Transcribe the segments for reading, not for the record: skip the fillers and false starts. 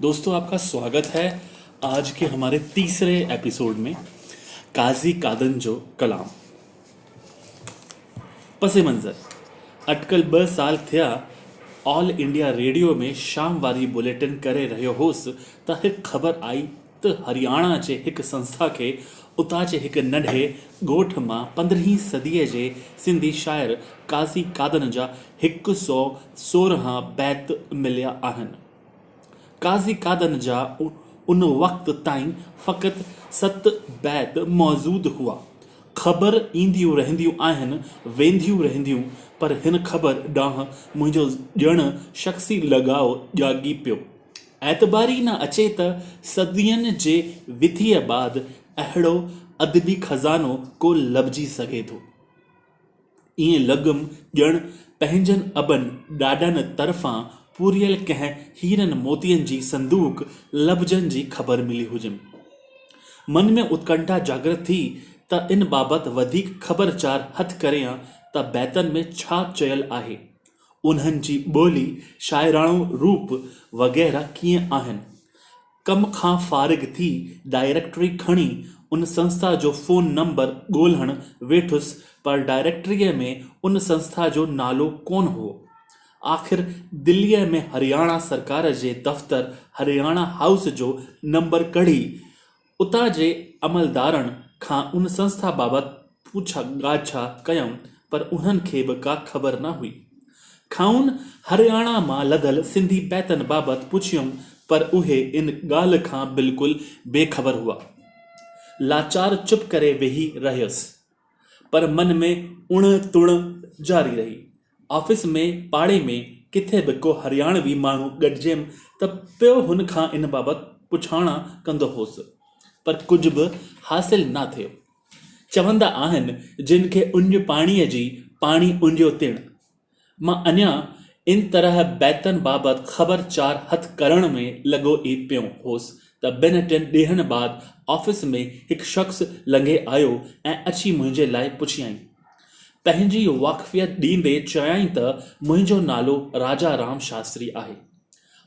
दोस्तों आपका स्वागत है आज के हमारे तीसरे एपिसोड में काज़ी कादन जो कलाम। पस मंज़र, अटकल ٻه سال ٿيا آل انڊيا ريڊيو ۾ شام واري بليٽن ڪري رهيو هوس ته هڪ خبر آئي ته هرياڻا جي هڪ سنسٿا کي اتان جي هڪ ننڍي ڳوٺ مان پندرهين صديء جي سنڌي شاعر قاضي قادن جا هڪ سئو 16 بيت مليا آهن. قاضي قادن جا ان وقت تائين فقط ست بيت موجود هئا. خبر اينديون رهنديون آهن، وينديون رهنديون، پر هن خبر ڏانهن منهنجو ڄڻ شخصي لڳاء جاڳي پيو. اعتبار ئي نه اچي ته صدين جي وٿيء بعد اهڙو ادبي خزانو ڪو لڀجي سگهي ٿو. ائين لڳم ڄڻ پنهنجن ابن ڏاڏن طرفان پوريل ڪنهن هيرن موتين جي صندوق لڀجڻ جي خبر ملي هجيم. من ۾ اتڪنٺا جاڳرت ٿي ته ان بابت وڌيڪ خبر چار هٿ ڪريان ته بيتن ۾ ڇا چيل آهي، انهن جي ٻولي، شاعراڻو روپ وغيره ڪيئن آهن. ڪم کان فارغ ٿي ڊائريڪٽري کڻي ان سنسٿا جو فون نمبر ڳولهڻ ويٺس پر ڊائريڪٽريء ۾ ان سنسٿا جو نالو ڪونه هئو. آخر دليء ۾ هرياڻا سرڪار جي دفتر هرياڻا هائوس جو نمبر ڪڍي اتان جي عملدارن کان ان سنسٿا بابت پڇا ڳاڇا ڪيم پر انهن کي به ڪا خبر نه هئي. کانئن هرياڻا مان لڌل سنڌي بيتن بابت پڇيم پر اهي ان ڳالهه کان بلڪل بي خبر هئا. لاچار چپ ڪري ويهي رهيس. پر من ۾ اڻ تڻ جاري رهي. آفيس ۾ پاڙي ۾ ڪٿي به ڪو هرياڻوي ماڻهو گڏجيم ته پيو هن کان ان بابت پڇاڻا ڪندو هوس. پر ڪجهه به حاصل نه ٿيو. چوندا آهن جن کي اڃ پاڻيء جي، پاڻي اڃيو تڻ. مان اڃا ان طرح بيتن بابت خبر چار هٿ ڪرڻ ۾ لڳو ئي پيو هوس ته ٻن ٽن ڏينهن بعد آفيس ۾ هڪ شخص لنگهي آيو ۽ اچي منهنجي لاء پڇيائين. پنهنجي واقفيت ڏيندي چيائين ته منهنجو نالو راجا رام شاستري آهي.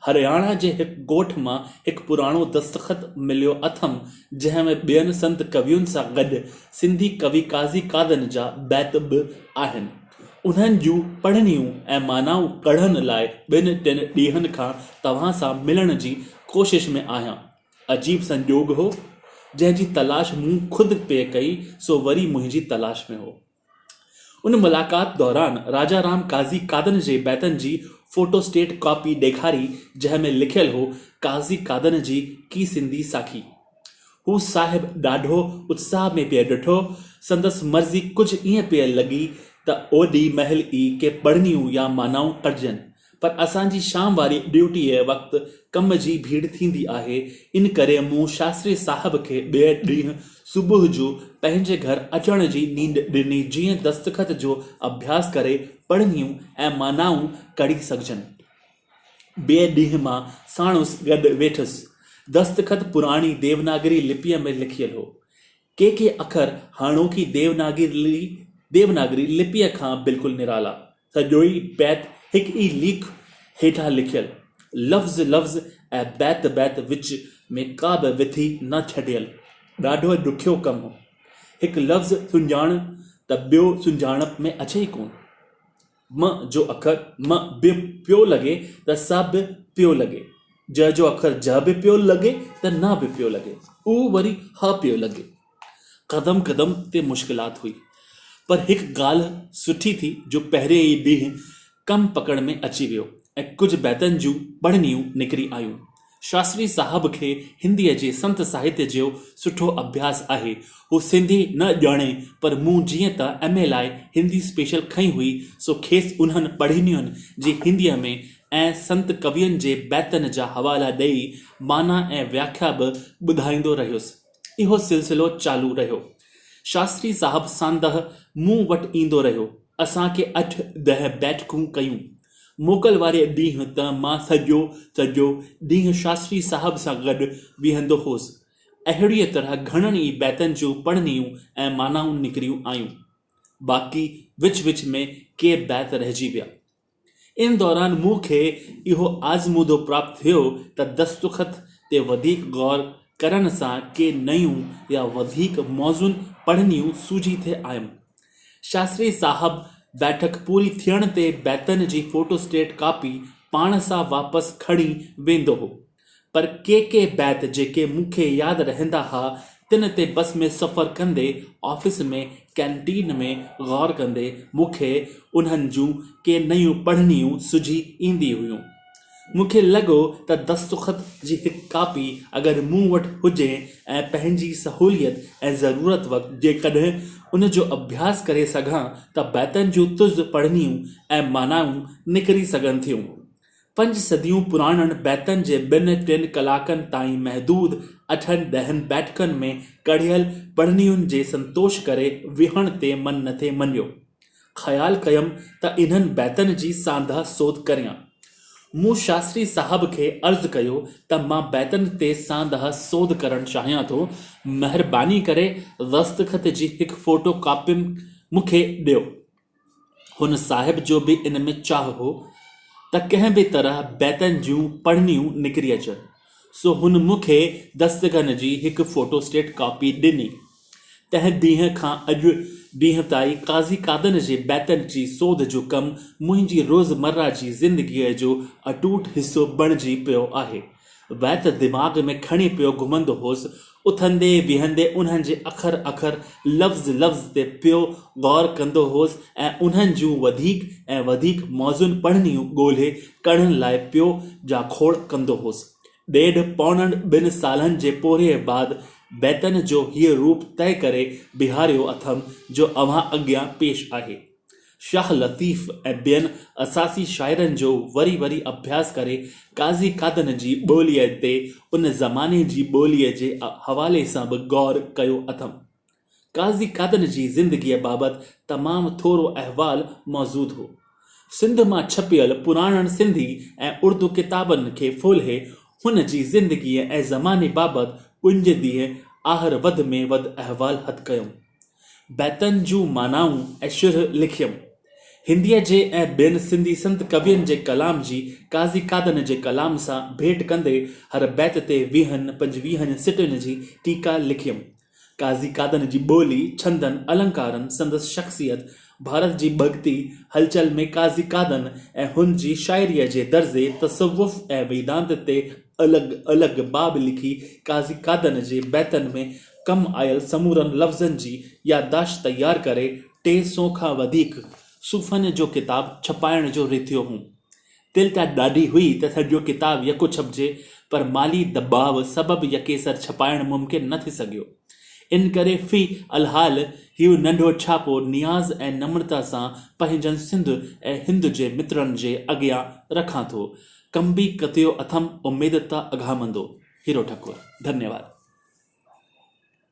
هرياڻا جي هڪ ڳوٺ مان هڪ پراڻو دستخط مليو اٿم، جنهن ۾ ٻين سنت ڪوين سان گڏ سنڌي ڪوي قاضي قادن جا بيت به آهن. انهن جون پڙهڻيون ۽ معنائون ڪڍڻ لاء ٻن ٽن ڏينهن کان توهان سان ملڻ جي ڪوشش ۾ آهيان. عجيب سنجوڳ هو، جنهن جي تلاش مون خود پئي ڪئي، سو وري منهنجي تلاش ۾ هو. ان ملاقات دوران راجا رام قاضي قادن جي بيتن جي فوٽو اسٽيٽ ڪاپي ڏيکاري جنهن ۾ لکيل هو قاضي قادن جي ڪي سنڌي ساکي. هو صاحب ڏاڍو اتساهه ۾ پئي ڏٺو، سندس مرضي ڪجهه ائين پئي لڳي ته اوڏي مهل ئي ڪي پڙهڻيون يا معنائون ڪڍجن. پر اسان جي شام واري ڊيوٽيء وقت ڪم جي ڀيڙ ٿيندي آهي، ان ڪري مون شاستري صاحب کي ٻئي ڏينهن صبح جو پنهنجي گهر اچڻ جي نينڍ ڏني جيئن دستخط جو اڀياس ڪري پڙهڻيون ۽ معنائون ڪڍي سگهجن. ٻئي ڏينهن مان ساڻس گڏ ويٺس. دستخط پراڻي ديوناگري لپيء ۾ لکيل هو. ڪي ڪي اکر هاڻوڪي ديوناگري لپيء کان بلڪل نرالا. سڄوئي بيت هڪ ئي ليک هيٺان لکيل. لفظ لفظ ۽ بيت بيت وچ ۾ ڪا به وٿي نه ڇڏيل. ڏاڍو ڏکيو ڪم هو. هڪ لفظ سڃاڻ ته ٻيو سڃاڻپ ۾ اچي ئي ڪونه. م جو اکر م به پيو لڳي ته س به پيو لڳي. ج جو اکر ج به پيو لڳي ته ن به پيو لڳي. او وري ه پيو لڳي. قدم قدم تي مشڪلات هئي. پر هڪ ڳالهه سٺي ٿي جو پهرين ئي ڏينهن ڪم پڪڙ ۾ اچي ويو ۽ ڪجهه بيتن جون پڙهڻيون نڪري آيون. شاستري صاحب کي هنديء جي سنت ساهتيه جو سٺو اڀياس آهي. هو سنڌي نه ڄاڻي پر مون جيئن ته ايم اي لاء هندي اسپيشل کنئي هئي سو کيس انهن پڙهڻين جي هنديء ۾ ۽ سنت ڪوين جي بيتن جا حوالا ڏئي معنيٰ ۽ وياکيا به ٻڌائيندو رهيس. اهو سلسلو چالو رهيو. شاستري صاحب ساندهه مون وٽ ايندو رهيو. اسان ڪي اٺ ڏهه بيٺڪون ڪيون. موڪل واري ڏينهن ته مان سڄو سڄو ڏينهن شاستري صاحب سان گڏ ويهندو هوس. اهڙيء طرح گهڻن ئي بيتن جون پڙهڻيون ۽ معنائون نڪريون آيون. باقي وچ وچ ۾ ڪي بيت رهجي ويا. ان دوران مون کي اهو آزمودو پراپت ٿيو ته دستخط تي وڌيڪ غور ڪرڻ سان ڪي نيون يا وڌيڪ موزون پڙهڻيون سوجهي ٿي آيم. شاستري صاحب بيٺڪ پوري ٿيڻ تي بيتن جي فوٽو اسٽيٽ ڪاپي پاڻ سان واپس کڻي ويندو هو. پر ڪي ڪي بيت جيڪي مون کي ياد رهندا ها تن تي بس ۾ سفر ڪندي، آفيس ۾ ڪينٽين ۾ غور ڪندي مون کي انهن جون ڪي نيون پڙهڻيون سجهي ايندي هيون. مون کي لڳو ته دستخط جي هڪ ڪاپي اگر مون وٽ هجي ۽ پنهنجي سهوليت ۽ ضرورت وقت جيڪڏهن ان جو اڀياس ڪري سگهان ته بيتن جون تز پڙهڻيون ۽ معنائون نڪري سگهن ٿيون. پنج صديون پراڻن بيتن جي ٻن ٽن ڪلاڪن تائين محدود اٺن ڏهن بيٺڪن ۾ ڪڙهيل پڙهڻين جي سنتوش ڪري ويهڻ تي من نٿي مڃيو. خيال ڪيم ته انهن بيتن جي ساندهه سوڌ ڪريان. مون شاستري صاحب کي عرض ڪيو ته مان بيتن تي ساندهه سوڌ ڪرڻ چاهيان ٿو، مهرباني ڪري دستخط جي هڪ فوٽو ڪاپي مون کي ڏيو. هن صاحب جو به ان ۾ چاهه هو ته ڪنهن به طرح بيتن جون پڙهڻيون نڪري اچن، سو هن مون کي دستگن جي هڪ فوٽو اسٽيٽ ڪاپي ڏني. تنهن ڏينهن کان اڄ ڏينهن تائين قاضي قادن جي بيتن جي سوڌ جو ڪم منهنجي روزمره جي زندگيء جو اٽوٽ حصو بڻجي پيو آهي. بيت دماغ ۾ کڻي پيو گهمندو هوس. اٿندي ويهندي انهن جي اکر اکر، لفظ لفظ تي پيو غور ڪندو هوس ۽ انهن جون وڌيڪ ۽ وڌيڪ موزون پڙهڻيون ڳولهي ڪڍڻ لاء پيو جاکوڙ ڪندو هوس. ڏيڍ پوڻن ٻن سالن جي پورهيي بعد بيتن جو هيء روپ طئي ڪري بيهاريو اٿم جو اوهان اڳيان پيش آهي. شاهه لطيف ۽ ٻين اساسي شاعرن جو وري وري اڀياس ڪري قاضي قادن جي ٻوليء تي ان زماني جي ٻوليء جي حوالي سان به غور ڪيو اٿم. قاضي قادن جي زندگيء بابت تمام ٿورو احوال موجود هو. سنڌ مان ڇپيل پراڻن سنڌي ۽ اردو ڪتابن کي ڦولهي هن جي زندگيء ۽ زماني بابت ڪنج ڏينهن آهر وڌ ۾ وڌ احوال هٿ ڪيم. بيتن جون معنائون ۽ شرح لکيم. هنديء جي ۽ ٻين سنڌي سنت ڪوين جي ڪلام جي قاضي قادن جي ڪلام سان ڀيٽ ڪندي هر بيت تي ويهن پنجويهن سٽن جي ٽيڪا لکيم. قاضي قادن جي ٻولي، ڇندن، النڪارن، سندس شخصيت، ڀارت جي ڀڳتي هلچل ۾ قاضي قادن ۽ هن جي شاعريء جي درجي، تصوف ۽ ويدانت تي الڳ الڳ باب لکي قاضي قادن جي بيتن ۾ ڪم آيل سمورن لفظن جي يادداشت تيار ڪري 300 کان وڌيڪ صفحن جو ڪتاب ڇپائڻ جو رٿيو هوم. دل ته ڏاڍي هئي ته سڄو ڪتاب يڪو ڇپجي پر مالي دٻاء سبب يڪيسر ڇپائڻ ممڪن نه ٿي سگهيو. ان ڪري في الحال هيء ننڍو ڇاپو نياز ۽ نمرتا سان پنهنجن سنڌ ۽ هند جي مترن جي اڳيان رکان ٿو. ڪنبي ڪتيو اٿم اميد ته اگهامندو. هيرو ٺڪر. ڌنيواد.